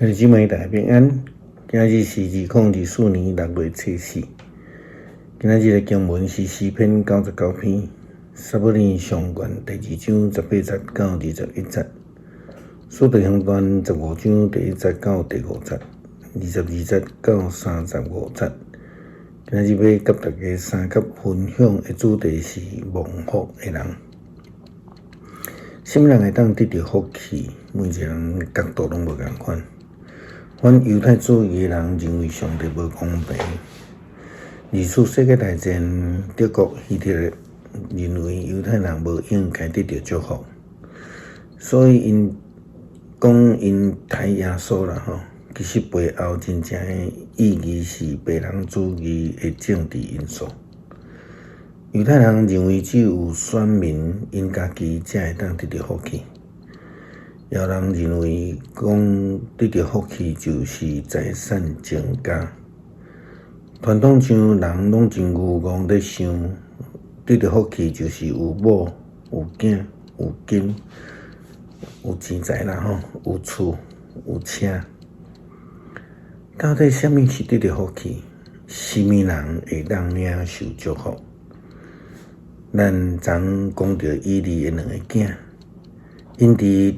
兄弟姊妹大家平安，今日是2024年6月初四。今仔日的經文是詩篇99篇，撒母耳上卷第二章18節到21節，使徒行傳15章第1節到第5節，22節到35節。今仔日欲佮大家相佮分享的主題是蒙福的人。啥物人會當得著福氣？每一個人角度攏無仝款。反猶太主義的人認為上帝無公平。二次世界大戰，德國希特勒認為猶太人無應該得著祝福，所以𪜶講𪜶刣耶穌啦吼。其實背後真正的意義是白人主義的政治因素。猶太人認為只有選民𪜶家己才會當得著福氣。有人認為講得著福氣就是財產增加。傳統上人攏真愚戇咧想，得著福氣就是有某、有囝、有金、有錢財啦吼，有厝、有車。到底啥物是得著福氣？啥物人會當領受祝福？咱昨講著以利的兩个囝，𪜶佇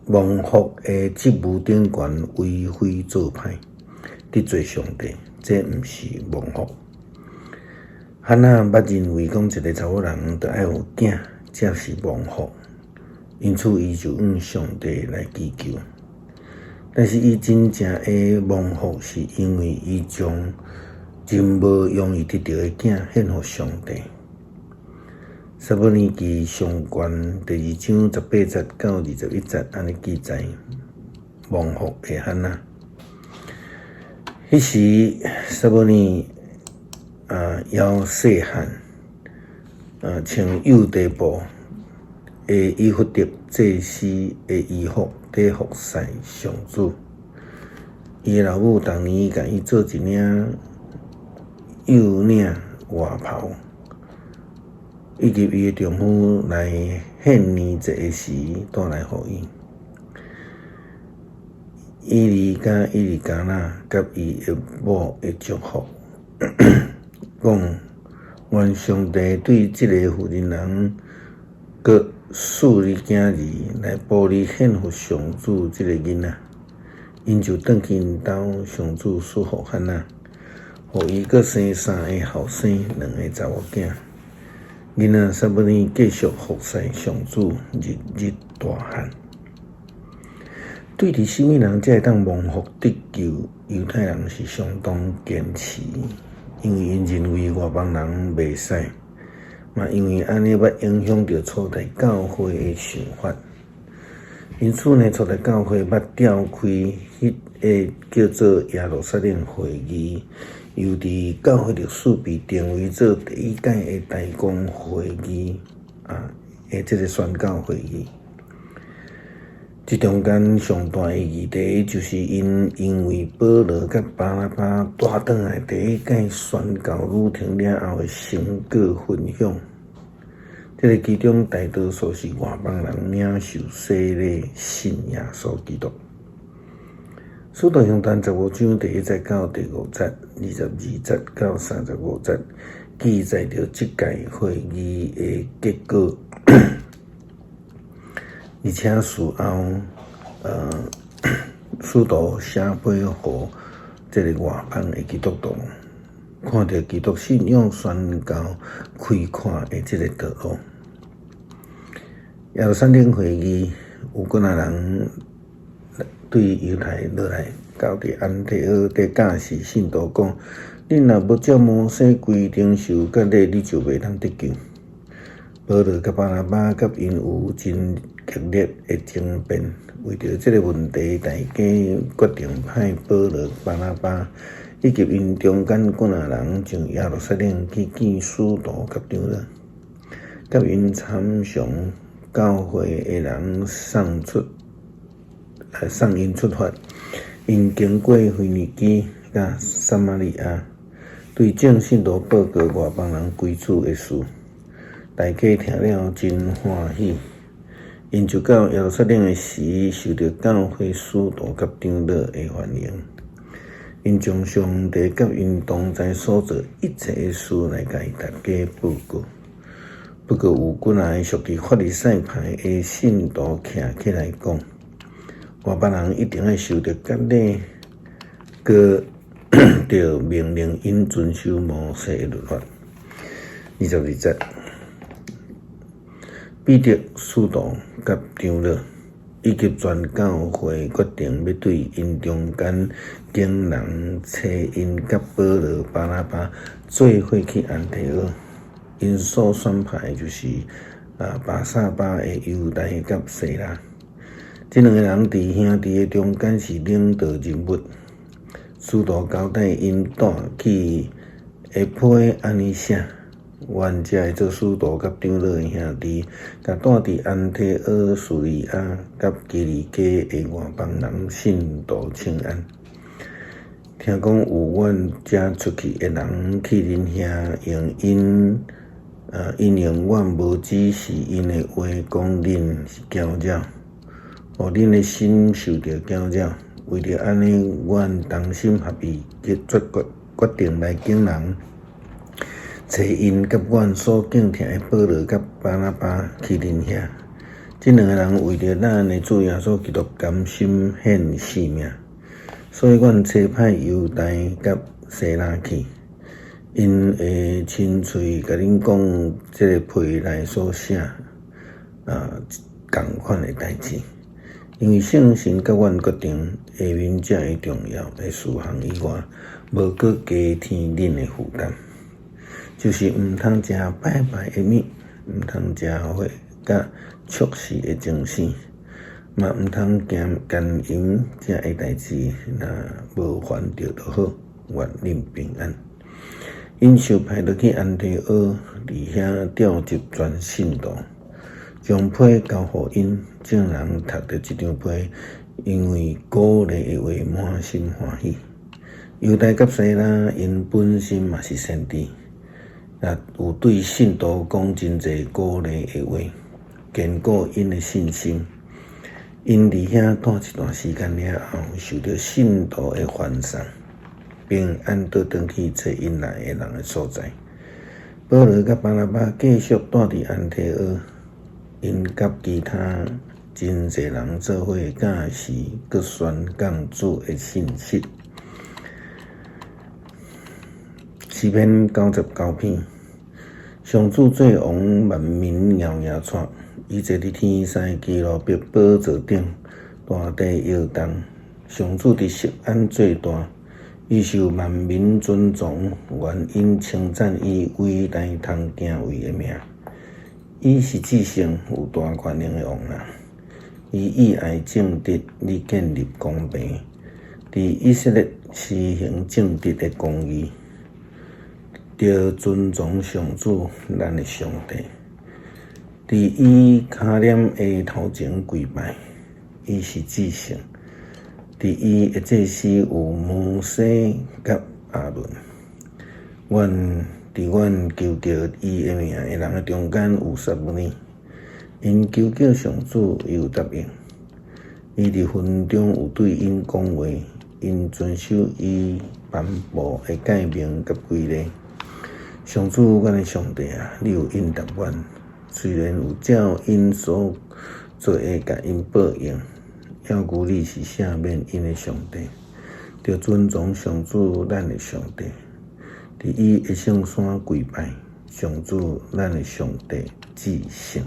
蒙福的職務頂懸為非作歹，得罪上帝，這毋是蒙福。漢娜捌認為講一个查某人著愛有囝，才是蒙福，因此伊就向上帝來祈求。但是伊真正的蒙福，是因為伊將真無容易得著的囝獻予上帝。撒母耳記上卷第二章18節到21節，按呢記載蒙福的漢娜。彼時撒母耳猶細漢，穿幼弟布的以弗得祭司的衣服，佇服侍上主。伊的老母逐年共伊做一領幼領外袍，以及伊的丈夫來獻年祭的時，帶來予伊。以利佮以利加拿佮伊的某的祝福，講願上帝對這个婦人人，閣賜你囝兒來補你獻予上主這个囡仔。𪜶就轉去𪜶兜，上主賜福漢娜，予伊閣生三个後生，兩个查某囝。囡仔撒母耳繼續服侍上主，日日大漢。對佇啥物人才會當蒙福得救？猶太人是相當堅持，因為𪜶認為外邦人袂使，嘛因為按呢捌影響著初代教會的想法。因此呢，初代教會捌召開彼个叫做耶路撒冷會議，又佇教會歷史被定為做第一屆的大公會議啊，的這个宣教會議。這中間上大的議題，就是𪜶因為保羅佮巴拿巴帶轉來第一屆宣教旅程了後的成果分享。這个其中大多數是外邦人領受洗禮信耶穌基督。使徒行傳15章第1節到第5節，22節到35節，記載著這屆會議的結果。而且事後，使徒寫批予這个外邦的基督徒，看著基督信仰宣教開闊的這个道路。耶路撒冷會議有幾若人對猶太落來，到佇安提阿佇教示信徒講：恁若無照摩西規定受割禮，你就袂當得救。保羅佮巴拿巴佮𪜶有真激烈的爭辯，為著這个問題，大家決定派保羅、巴拿巴以及𪜶中間幾若人上耶路撒冷去見使徒佮長老，佮𪜶參詳教會的人送出，送𪜶出發。𪜶經過腓尼基佮撒瑪利亞，對眾信徒報告外邦人歸主的事。大家聽了真歡喜， 𪜶就到耶路撒冷的時，受著教會使徒佮長老的歡迎。𪜶將上帝佮𪜶同在所做一切的事來共大家報告。不過有幾若个屬佇法利賽派的信徒徛起來講：外邦人一定愛受著割禮，閣著命令𪜶遵守摩西的律法。22節，彼得使徒佮長老以及全教會決定，欲對𪜶中間揀人，差𪜶佮保羅、巴拿巴做伙去安提阿。𪜶所選派的就是巴撒巴的猶大佮西拉。這兩个人佇兄弟的中間是領導人物。使徒交代𪜶帶去的批按呢寫：阮遮的做使徒佮長老的兄弟，共住佇安提阿、敘利亞佮基利家的外邦人信徒請安。聽講有阮遮出去的人去恁遐，𪜶用阮無指示𪜶的話講恁是攪擾，予恁的心受著攪擾。為著按呢，阮同心合意決定來揀人，差𪜶佮阮所敬疼的保羅佮巴拿巴去恁遐。這兩个人為著咱的主耶穌基督甘心獻性命，所以阮差派猶大佮西拉去，𪜶會親喙共恁講這个批內所寫仝款的代誌。因為聖神佮阮決定，下面這个重要的事項以外，無閣加添恁的負擔，就是毋通食拜拜的物，毋通食血佮畜死的精死，嘛毋通行姦淫這个代誌，若無犯著就好，願恁平安。𪜶受派落去安提阿，佇遐召集全信徒，將批交予𪜶。眾人讀著這張批，因為鼓勵的話滿心歡喜。猶大佮西拉，𪜶本身嘛是先知，也有對信徒講真濟鼓勵的話，堅固𪜶的信心。𪜶佇遐待一段時間了後，受著信徒的歡送，平安倒轉去揣𪜶來的人的所在。保羅佮巴拿巴繼續住佇安提阿，𪜶佮其他真濟人做伙教示，閣宣講主的信息。詩篇99篇，上主做王，萬民搖搖掣，伊坐佇天使基路伯寶座頂，大地搖動。上主佇錫安做大，伊受萬民尊崇，願𪜶稱讚伊偉大通敬畏的名。伊是至聖有大權能的王啊！伊意愛正直，你建立公平，佇以色列施行正直的公義，著尊崇上主咱的上帝，佇伊跤簾的頭前跪拜，伊是至聖。佇伊的祭司有摩西佮亞倫，阮佇阮求叫伊的名的人的中間有撒母耳，𪜶求叫上主，伊有答應。伊佇雲中有對𪜶講話，𪜶遵守伊頒布的誡命佮規例。上主，阮的上帝啊，你有應答阮，雖然有照𪜶所做的共𪜶報應，猶猶你是赦免𪜶的上帝，著尊崇上主咱的上帝，佇伊的聖山跪拜，上主咱的上帝至聖。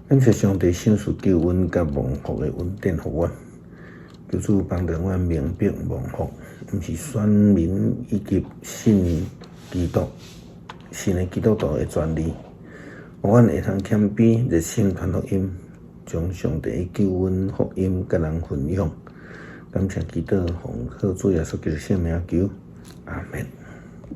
感謝上帝賞賜救恩佮蒙福的恩典予阮，求主幫助阮明白蒙福，毋是選民以及信基督、信的基督徒的權利，予阮會通謙卑熱心傳福音，將上帝的救恩福音佮人分享。感謝基督，奉靠主耶穌基督聖名求，阿們。